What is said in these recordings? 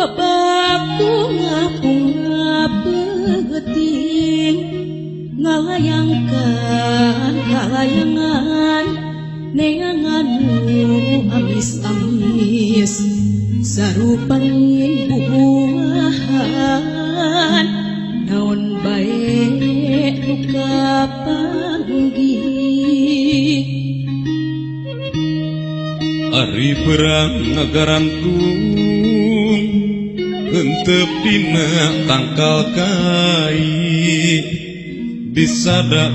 Bapakku ngapung ngapeuting ngalayangkan kalayangan neangan nu amis-amis sarupaning bubuahan naon bae nu kapanggih. Ari perang ngagarantung henteu dina tangkal kai disada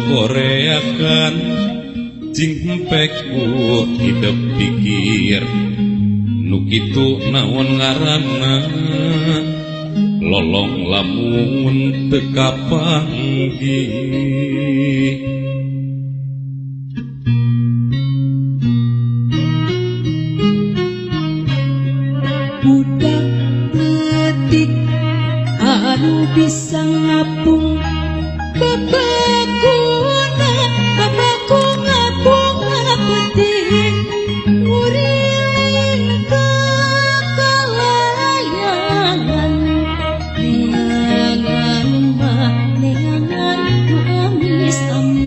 koreakan cing empek ku hidep pikir nu kitu naon ngaranna lolong lamun teu kapanggih. Budak leutik anu bisa ngapung bebek